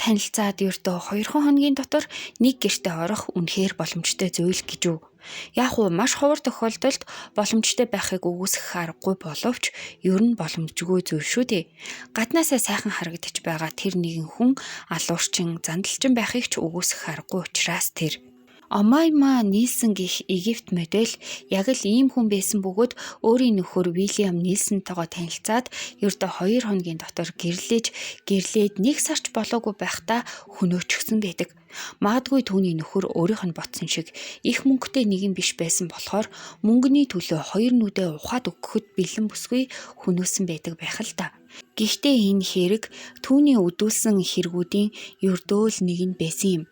Танилцаад ердөө 2 хоногийн дотор нэг гэртээ орох үнэхээр боломжтой зүйл гэж үү? Яг уу маш ховор тохиолдолд боломжтой байхыг үгүйсгэх аргагүй боловч ер нь боломжгүй зүйл шүү дээ. Гаднаасаа сайхан харагдаж байгаа тэр нэгэн хүн алуурчин, зандалчин байхыг ч үгүйсгэх аргагүй учраас тэр. Омайма Нилсон гэх Египт модель яг л ийм хүн байсан бөгөөд өөрийн нөхөр Уильям Нилсонтойгоо танилцаад ердөө 2 хоногийн дотор гэрлэж, гэрлээд нэг сарч болоогүй байхдаа хөнөөчихсөн байдаг. Магадгүй түүний нөхөр өөрийнх нь бодсон шиг их мөнгөтэй нэгэн биш байсан болохоор мөнгөний төлөө хоёр нүдээ ухаад өгөхөд бэлэн бүсгүй хөнөөсөн байдаг байх л да. Гэхдээ энэ хэрэг түүний үдүүлсэн хэрэгүүдийн ердөө л нэг нь байсан юм.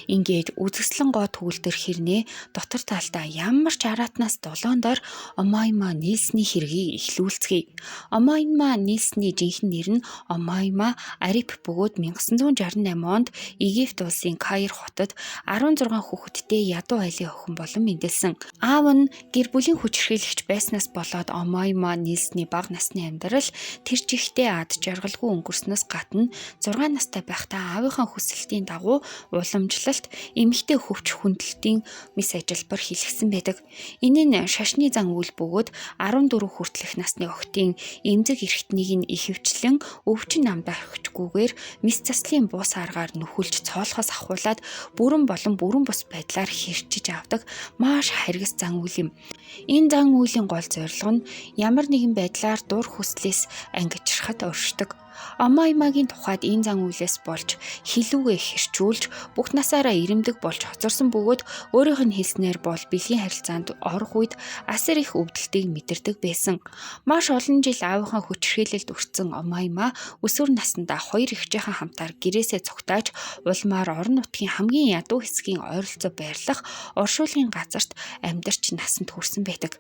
Ингээд үзэсгэлэн гоо төгөлдөр хэрнээ дотор талдаа ямар ч араатнаас долоон дор Омайма Нилсний хэргийг эхлүүлцгээе. Омайма Нилсний жинхэнэ нэр нь Омайма Арип бөгөөд 1968 онд Египт улсын Каир хотод 16 хүүхэдтэй ядуу айлын охин болон мэндэлсэн. Аав нь гэр бүлийн хүчирхийлэгч байснаас болоод Омайма Нилсний бага насны амьдрал тэр чигтээ ад жаргалгүй өнгөрснөөс гадна 6 настай байхдаа аавынхаа хүсэлтийн дагуу уламжлалт эмэгтэй хөвч хүндлэлтийн мэс ажилбар хийлгэсэн байдаг. Энэ нь шашны зан үйл бөгөөд 14 хүртэлх насны охидын эмзэг эрхтнийг нь ихэвчлэн өвчин намдаа орхичгүйгээр мэс заслын бус аргаар нөхөлж цоолохоос ахуулаад бүрэн болон бүрэн бус байдлаар хэрчиж авдаг маш харгас зан үйл юм. Энэ зан үйлийн гол зорилго нь ямар нэгэн байдлаар дур хүслээс ангижрахад оршдог. Омаймагийн тухайд энэ зан үйлээс болж хилүүгээ хэрчүүлж бүх насаараа ирэмдэг болж хоцорсон бөгөөд өөрийнх нь хэлснээр бол бэлгийн харилцаанд орох үед асар их өвдөлтийг мэдэрдэг байсан. Маш олон жил аавынхаа хүчирхийлэлд өртсөн Омайма өсвөр насндаа хоёр эгчийнхээ хамтаар гэрээсээ цугтааж улмаар орон нутгийн хамгийн ядуу хэсгийн ойролцоо байрлах оршуулгын газарт амьдарч насанд хүрсэн байдаг.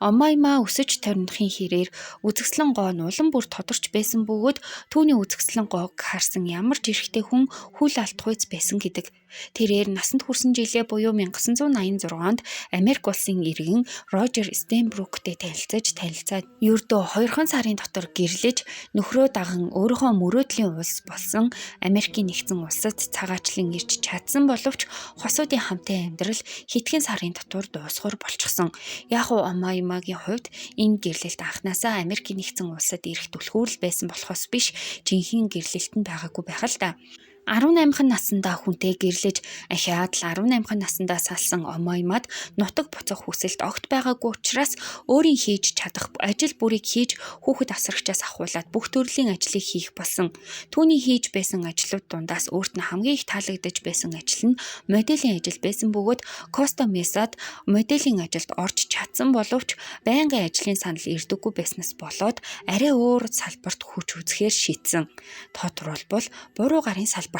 Омайма өсөж торнохын хэрээр үзэсгэлэн гоо нь улам бүр тодорч байсан бөгөөд түүний үзэсгэлэн гоог харсан ямар ч эрэгтэй хүн хүл алдахуйц байсан гэдэг. Тэрээр насанд хүрсэн жилээ буюу 1986 онд Америк улсын иргэн Рожер Стенбруктэй танилцаж танилцаад ердөө 2 сарын дотор гэрлэж нөхрөө даган өөрийнхөө мөрөөдлийн улс болсон Америкийн нэгдсэн улсад цагаачлан ирж чадсан боловч хосуудын хамтын амьдрал хэдхэн сарын дотор дуусхуур болчихсон. Яг уу Омаймагийн хувьд энэ гэрлэлт анханасаа Америкийн нэгдсэн улсад ирэх түлхүүр л байсан болохоос биш жинхэнэ гэрлэлт нь байгаагүй байх л да. 18 наснда хүнтэй гэрлэж ахиад л 18 наснда салсан Омаймад нутаг буцах хүсэлт огт байгаагүй учраас өөрийн хийж чадах ажил бүрийг хийж хүүхэд асрагчаас ахуулаад бүх төрлийн ажлыг хийх болсон. Түүний хийж байсан ажлууд дундаас өөрт нь хамгийн их таалагдаж байсан ажил нь моделийн ажил байсан бөгөөд Коста Месад моделийн ажилд орж чадсан боловч байнгын ажлын санал ирдэггүй байснаас болоод арай өөр салбарт хүч үзэхээр шийдсэн. Тодорхойлбол буруу гарын салбар.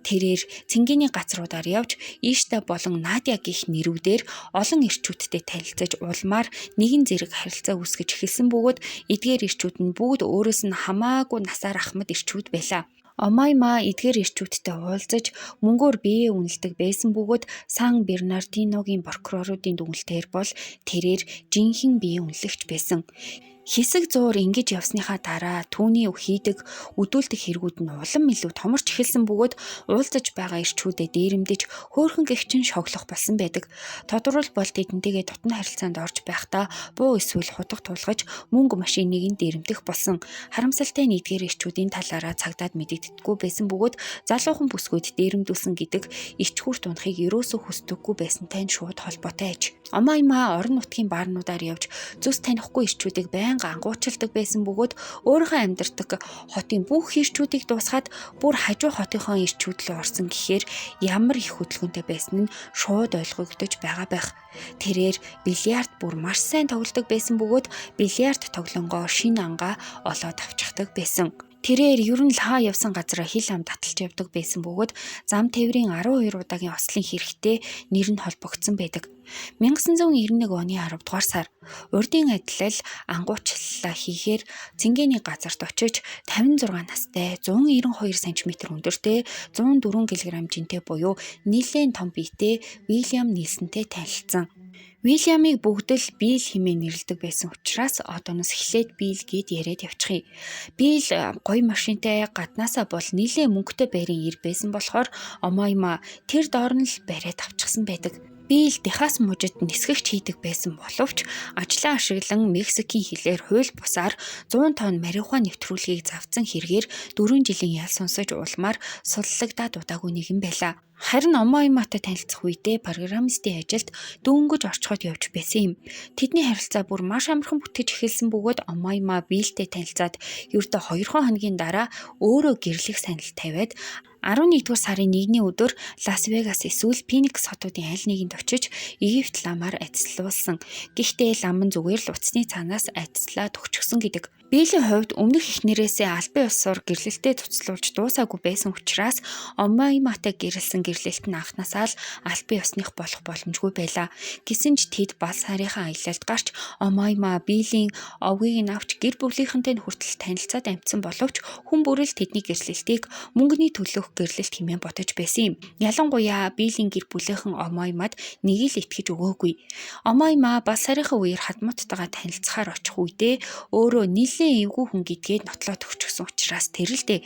Тэрээр цэнгэний газруудаар явж Ишта болон Надя гэх нэрүүдээр олон эрчүүдтэй танилцаж улмаар нэгэн зэрэг харилцаа үүсгэж эхэлсэн бөгөөд эдгээр эрчүүд нь бүгд өөрөөс нь хамаагүй насаар ахмад эрчүүд байлаа. Омайма эдгээр эрчүүдтэй уулзаж мөнгөөр биеэ үнэлдэг байсан бөгөөд Сан Бернардиногийн прокуроруудын дүгнэлтээр бол тэрээр жинхэнэ бие үнэлэгч байсан. Хэсэг зуур ингэж явсныхаа дараа түүний хийдэг үдүүлдэг хэрэгүүд нь улам илүү томорч эхэлсэн бөгөөд уулзаж байгаа эрчүүдэд дээрэмдэж хөөрхөн гэгчин шоглох болсон байдаг. Тодорхойлбол тэдэнтэйгээ дотно харилцаанд орж байхдаа буу эсвэл хутга тулгаж мөнгө машиныг нь дээрэмдэх болсон. Харамсалтай нь эдгээр эрчүүдийн талаараа цагдаад мэдэгддэггүй байсан бөгөөд залуухан бүсгүйд дээрэмдүүлсэн гэдэг ичхүүр тунахыг ерөөсөө хүсдэггүй байсантай нь шууд холбоотой аж. Омайма орон нутгийн баарнуудаар явж зүс танихгүй эрчүүдийг байнга ангуучилдаг байсан бөгөөд өөрийнхөө амьдардаг хотын бүх эрчүүдийг дуусгаад бүр хажуу хотынхоо эрчүүд рүү орсон гэхээр ямар их хөдөлгөөнтэй байсан нь шууд ойлгогдож байгаа байх. Тэрээр бильярд бүр маш сайн тоглодог байсан бөгөөд бильярд тоглонгоо шинэ ангаа олоод авчихдаг байсан. Тэрээр ер нь л хаа явсан газараа хил ам таталж явдаг байсан бөгөөд зам тээврийн 12 удаагийн ослын хэрэгтэй нэр нь холбогдсон байдаг. 1991 оны 10 дугаар сар урдын адилал ангуучлалаа хийхээр цэнгэний газарт очиж 56 настай 192 см өндөртэй 104 кг жинтэй буюу нэлээн том биетэй Уильям Нилсонтэй танилцсан. Уильямыг бүгд л Билл хэмээн нэрлэдэг байсан учраас одооноос эхлээд Билл гээд яриад явчихъя. Билл гоё машинтай, гаднаасаа бол нэлээн мөнгөтэй байрын ир байсан болохоор Омойма тэр доор нь л бариад авчихсан байдаг. Билл Техас мужид нисгэгч хийдэг байсан боловч ажлаа ашиглан Мексикийн хилээр хууль бусаар 100 тонн марихуан нэвтрүүлгийг завдсан хэрэгээр 4 жилийн ял сонсож улмаар суллагдаад удаагүй нэгэн байлаа. Харин Омойматай танилцах үедээ программистийн ажилд дөнгөж орчход явж байсан юм. Тэдний харилцаа бүр маш амархан бүтгэж эхэлсэн бөгөөд Омойма Биллтэй танилцаад ердөө 2 хоногийн дараа өөрөө гэрлэх санал тавиад 11-р сарын 1-ний өдөр Лас Вегас эсвэл Феникс хотуудын аль нэгэнд очиж Египт ламаар адислуулсан. Гэхдээ лам нь зүгээр л утасны цаанаас адислаад өгчихсөн гэдэг. Биллийн хувьд өмнөх эхнэрээсээ албан ёсоор гэрлэлтээ цуцлуулж дуусаагүй байсан учраас Омойматай гэрлэсэн гэрлэлт нь анхнаасаа л албан ёсных болох боломжгүй байлаа. Гэсэн ч тэд бал сарынхаа аялалд гарч Омойма Биллийн овгийг нь авч гэр бүлийнхэнтэй нь хүртэл танилцаад амжсан боловч хүн бүрэл тэдний гэрлэлтийг мөнгөний төлөөх гэрлэлт хэмээн бодож байсан юм. Ялангуяа Биллийн гэр бүлийнхэн Омоймад нэг л итгэж өгөөгүй. Омойма бал сарынхаа үеэр хадмууттайгаа танилцахаар очих үедээ өөрөө нэлээн эвгүй хүн гэдгээ нотлоод өгчихсөн учраас тэр л дээ.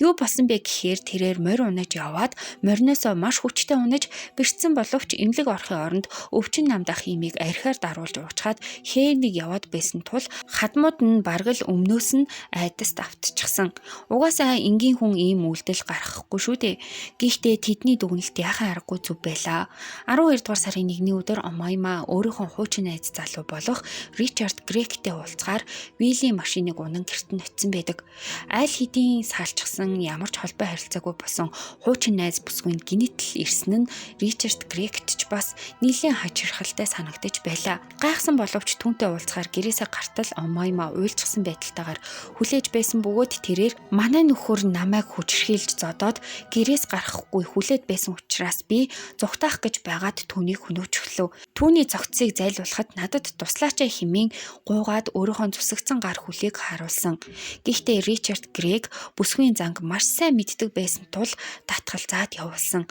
Юу болсон бэ гэхээр тэрээр морь унаж яваад мориноосоо маш хүчтэй унаж бэртсэн боловч эмнэлэг орохын оронд өвчин намдах имийг архиар даруулж уучхаад хээр нэг яваад байсан тул хадмууд нь бараг л өмнөөс нь айдаст автчихсан. Угаасаа энгийн хүн ийм үйлдэл гаргахгүй шүү дээ. Гэхдээ тэдний дүгнэлт яхаа аргагүй зүв байлаа. 12 дугаар сарын 1-ний өдөр Омойма өөрийнхөө хуучин найз залуу болох Ричард Гректэй уулзгаар Виллийн машиныг унан гэрт нь очисон байдаг. Аль хэдийн салчихсан ямар ч холбоо харилцаагүй болсон хуучин найз бүсгүйн гинэтл ирсэн нь Ричард Грект ч бас нэлээн хачирхалтай санагдаж байлаа. Гайхсан боловч түүнтэй уулзахаар гэрээсээ гартал Омойма уйлчихсан байдалтайгаар хүлээж байсан бөгөөд тэрээр манай нөхөр намайг хүчирхийлж зодоод гэрээс гарахгүй хүлээд байсан учраас би зугтаах гэж байгаад түүнийг хөнөөчихлөө. Түүний зогцсыг зайлуулахад надад туслаач хэмээн гуйгаад өөрийнхөө зүсэгдсэн гар хүлийг харуулсан. Гэхдээ Ричард Грег бүсгүйн занг маш сайн мэддэг байсан тул татгалзаад явуулсан.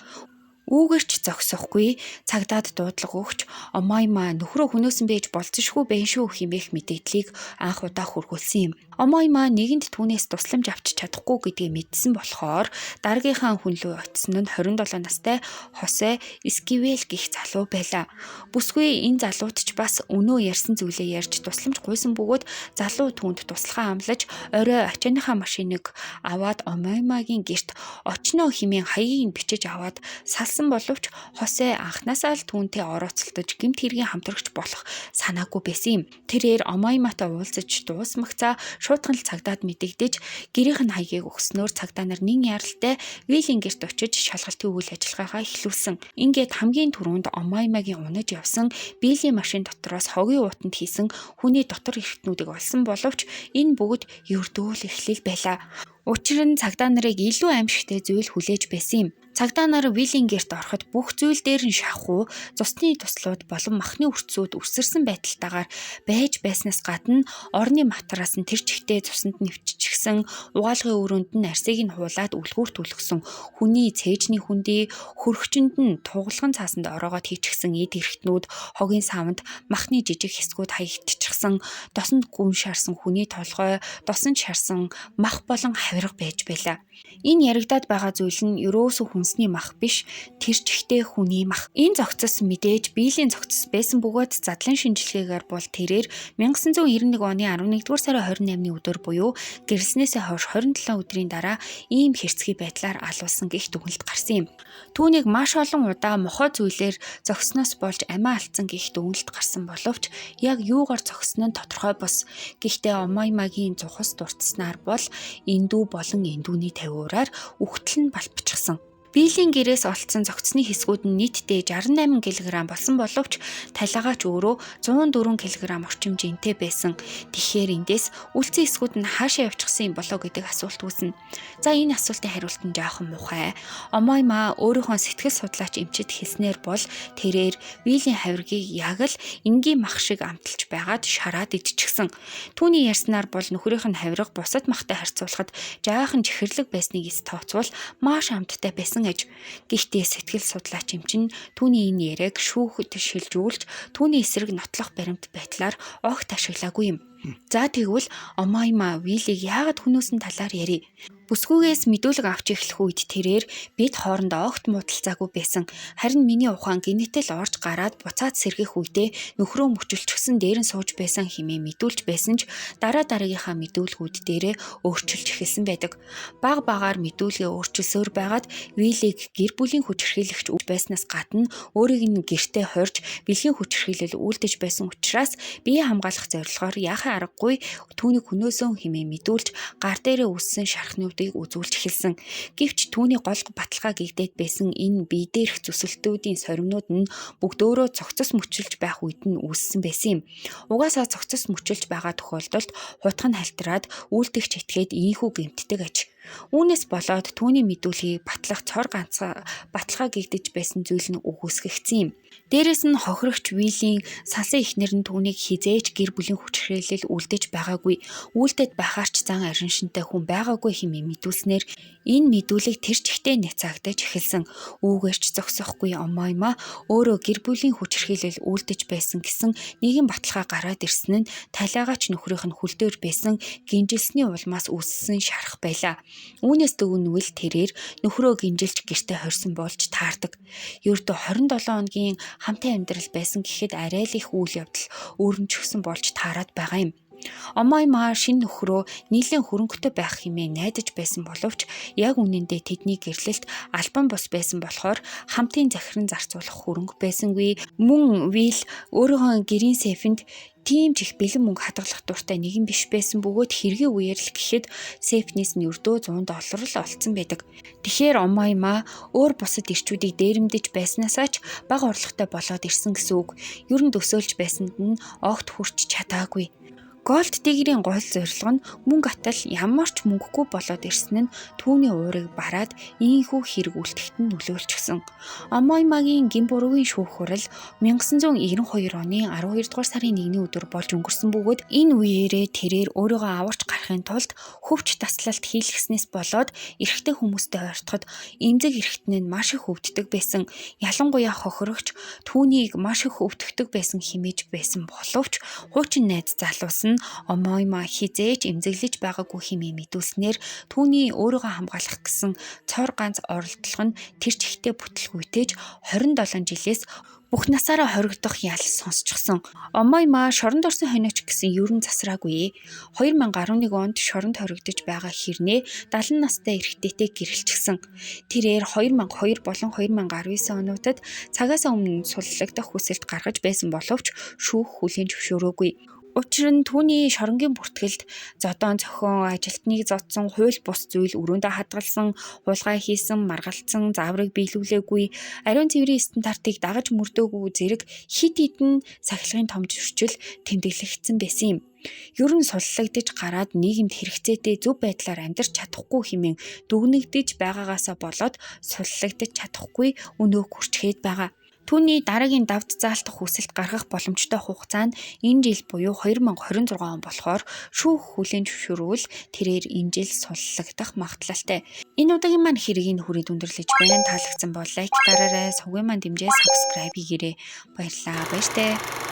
Үүгээр ч зогсохгүй цагдаад дуудлага өгч Омойма нөхрөө хөнөөсөн байж болзошгүй байх шүү хэмээх мэдээллийг анх удаа хүргүүлсэн юм. Омойма нэгэнд түүнээс тусламж авч чадахгүй гэдгээ мэдсэн болохоор дараагийнхаа хүн лүү очсон нь 27 настай Хосе Эскивел гэх залуу байлаа. Бүсгүй энэ залууд ч бас өнөө ярьсан зүйлээ ярьж тусламж гуйсан бөгөөд залуу түүнд туслахаа амлаж орой ачааныхаа машиныг аваад Омоймагийн гэрт очно хэмээн хаягийг бичиж аваад салсан боловч Хосе анхнаасаа л түүнтэй орооцолдож гэмт хэргийн хамтрагч болох санаагүй байсан юм. Тэрээр Омойматай уулзаж дуусмагцаа шуутхан л цагдаад мэдэгдэж гэрийнх нь хаягийг өгснөөр цагдаа нар нэн яралтай Вилийн гэрт очиж шалгалтын үйл ажиллагаагаа эхлүүлсэн. Ингээд хамгийн түрүүнд Омоймагийн унаж явсан Биллийн машин дотроос хогийн уутанд хийсэн хүний дотор эрхтнүүдийг олсон боловч энэ бүгд ердөө л эхлэл байлаа. Учир нь цагдаа нарыг илүү аимшигтай зүйл хүлээж байсан юм. Цагдаа нар Вилийн гэрт ороход бүх зүйл дээр нь шавхуу, цусны туслууд болон махны үрцүүд үсэрсэн байдалтайгаар байж байснаас гадна орны матраас нь тэр чигтээ цуснд нэвччихсэн, угаалгын өрөөнд нь арсыг нь хуулаад үлгүүр түлхсэн хүний цээжний хүндий, хөрөгчөнд нь тугалган цаасанд ороогоод хийчихсэн эд эрхтнүүд, хогийн савнд махны жижиг хэсгүүд хаягдчихсан, досонд гүн шарсан хүний толгой, досонд шарсан мах болон хавирга байж байлаа. Энэ яригадаад байгаа зүйл нь ерөөсөө хүнсний мах биш, тэр чигтээ хүний мах. Энэ зохицос мэдээж Биллийн зохицос байсан бөгөөд задлан шинжилгээгээр бол тэрээр 1991 оны 11-р сарын 28-ны өдөр буюу гэрлэснээсээ хойш 27 өдрийн дараа ийм хэрцгий байдлаар алуулсан гэх дүгнэлт гарсан юм. Түүнийг маш олон удаа мохой зүйлээр зогсноос болж амиа алдсан гэх дүгнэлт гарсан боловч яг юугаар зогссон нь тодорхой бус. Гэхдээ Омоймагийн зухас дурдсанаар бол эндүү болон эндүүний тавиураар үхтэл нь балбчихсан. Биллийн гэрээс олдсон зогцсны хэсгүүд нь нийтдээ 68 кг болсон боловч талиагаа ч өөрөө 104 кг орчим жинтэй байсан. Тэгэхээр эндээс үлдсэн хэсгүүд нь хаашаа явчихсан юм болоо гэдэг асуулт үүснэ. За энэ асуултын хариулт нь жоохон муухай. Омойма өөрийнхөө сэтгэл судлаач эмчид хэлснээр бол тэрээр Биллийн хавиргийг яг л энгийн мах шиг амталж байгаад шараад идчихсэн. Түүний ярьснаар бол нөхрийнх нь хавирга бусад махтай харьцуулахад жаахан чихэрлэг байсныг эс тооцвол маш амттай байсан мэдүүлсэн аж. Гэхдээ сэтгэл судлаач юм чинь түүний энэ яриаг шүүхэд шилжүүлж түүний эсрэг нотлох баримт байдлаар огт ашиглаагүй юм. За тэгвэл Омойма Вилийг яагаад хүнөөсөн талаар ярив. Бүсгүйгээс мэдүүлэг авч эхлэх үед тэрээр бид хоорондоо огт муудалцаагүй байсан. Харин миний ухаан гинэтэл орж гараад буцаад сэргэх үедээ нөхрөө мөчөлчгсөн дээр нь сууж байсан хэмээн мэдүүлж байсан ч дараа дараагийнхаа мэдүүлгүүд дээрээ өөрчилж эхэлсэн байдаг. Баг багаар мэдүүлгээ өөрчилсөөр байгаад Вилийг гэр бүлийн хүчирхийлэгч байснаас гадна өөрийг нь гэртээ хорж бэлгийн хүчирхийлэл үйлдэж байсан учраас бие хамгаалах зорилгоор яахын аргагүй түүнийг хөнөөсөн хэмээн мэдүүлж гар дээрээ үүссэн шархнуудыг үзүүлж эхэлсэн. Гэвч түүний гол баталгаа гэгдээд байсан энэ бие дээрх зүсэлтүүдийн соримнууд нь бүгд өөрөө цогцос мөчилж байх үед нь үүссэн байсан юм. Угаасаа цогцос мөчилж байгаа тохиолдолд хутга нь халтираад үйлдэгч этгээд ийнхүү гэмтдэг аж. Үүнээс болоод түүний мэдүүлгийг батлах цор ганцхан баталгаа гэгдэж байсан зүйл нь үгүйсгэгдсэн юм. Дээрээс нь хохирогч Вилийн салсан эхнэр нь түүнийг хизээж гэр бүлийн хүчирхийлэл үлдэж байгаагүй. Үйлдээд байхаар ч зан арин шинтэй хүн байгаагүй хэмээн мэдүүлснээр энэ мэдүүлэг тэр чигтээ няцаагдаж эхэлсэн. Үүгээр ч зогсохгүй Омойма өөрөө гэр бүлийн хүчирхийлэл үлдэж байсан гэсэн нэгэн баталгаа гараад ирсэн нь талиагаач нөхрийнх нь хөл дээр байсан гинжилсний улмаас үүссэн шарах байлаа. Үүнээс дүгнвэл тэрээр нөхрөө гинжилж гэртээ хорьсон болж таардаг. Ердөө 27 хоногийн хамтын амьдрал байсан гэхэд арай л их үйл явдал өрнөжгсөн болж таарад байгаа юм. Омойма шинэ нөхрөө нийлэн хөрөнгөтэй байх хэмээн найдаж байсан боловч яг үнэндээ тэдний гэрлэлт албан бус байсан болохоор хамтын захиран зарцуулах хөрөнгө байсангүй. Мөн Вил өөрийнхөө гэрийн сейфэнд тийм ч их бэлэн мөнгө хадгалах дуртай нэгэн биш байсан бөгөөд хэргийн үеэр л гэхэд сейфнээс нь ердөө 100 доллар л олцсон байдаг. Тэгэхээр Омойма өөр бусад эрчүүдийг дээрэмдэж байснаасаа ч бага орлоготой болоод ирсэн гэсэн үг. Ер нь төсөөлж байсанд нь огт хүрч чадаагүй. Gold Digger-ийн гол зорилго нь мөнгө атал ямар ч мөнгөгүй болоод ирсэн нь түүний уурыг бараад ийнхүү хэрэг үлдэхэд нь нөлөөлчихсөн. Омоймагийн гэм буруугийн шүүх хурал 1992 оны 12 дугаар сарын 1-ний өдөр болж өнгөрсөн бөгөөд энэ үеэрээ тэрээр өөрийгөө аварч гарахын тулд хөвч таслалт хийлгэснээс болоод эрэгтэй хүмүүстэй ойртоход эмзэг эрхтэн нь маш их өвддөг байсан. Ялангуяа хохирогч түүнийг маш их өвдөгдөг байсан хэмээж байсан боловч хуучин найз залуус нь Омойма хизээж эмзэглэж байгаагүй хэмээн мэдүүлснээр түүний өөрийгөө хамгаалах гэсэн цор ганц оролдлого нь тэр чигтээ бүтлгүүтээж 27 жилээс бүх насаараа хоригдох ял сонсчихсон. Омойма шоронд орсон хониоч гэсэн ер нь засраагүй. 2011 онд шоронд хоригдож байгаа хэрнээ 70 настай эрэгтэйтэй гэрэлчихсэн. Тэрээр 2002 болон 2019 онуудад цагаас өмнө суллагдах хүсэлт гаргаж байсан боловч шүүх хүлээн зөвшөөрөөгүй. Учир нь түүний шоронгийн бүртгэлд зодоон зохион, ажилтныг зодсон, хууль бус зүйл өрөөндөө хадгалсан, хулгай хийсэн, маргалдсан, зааврыг биелүүлээгүй, ариун цэврийн стандартыг дагаж мөрдөөгүй зэрэг хэд хэдэн сахилгын том зөрчил тэмдэглэгдсэн байсан юм. Ер нь суллагдаж гараад нийгэмд хэрэгцээтэй зөв байдлаар амьдарч чадахгүй хэмээн дүгнэгдэж байгаагаасаа болоод суллагдаж чадахгүй өнөөх хүрчгээд байгаа. Түүний дараагийн давд заалтах хүсэлт гаргах боломжтой хугацаа нь энэ жил буюу 2026 он болохоор шүүх хүлээн зөвшөөрвөл тэрээр энэ жил суллагдах магадлалтай. Энэ удаагийн маань хэргийг хүрээд өндөрлөж байна. Таалагдсан бол лайк дараарай, сувгийн маань дэмжээ subscribe хийгээрэй. Баярлалаа. Баяртай.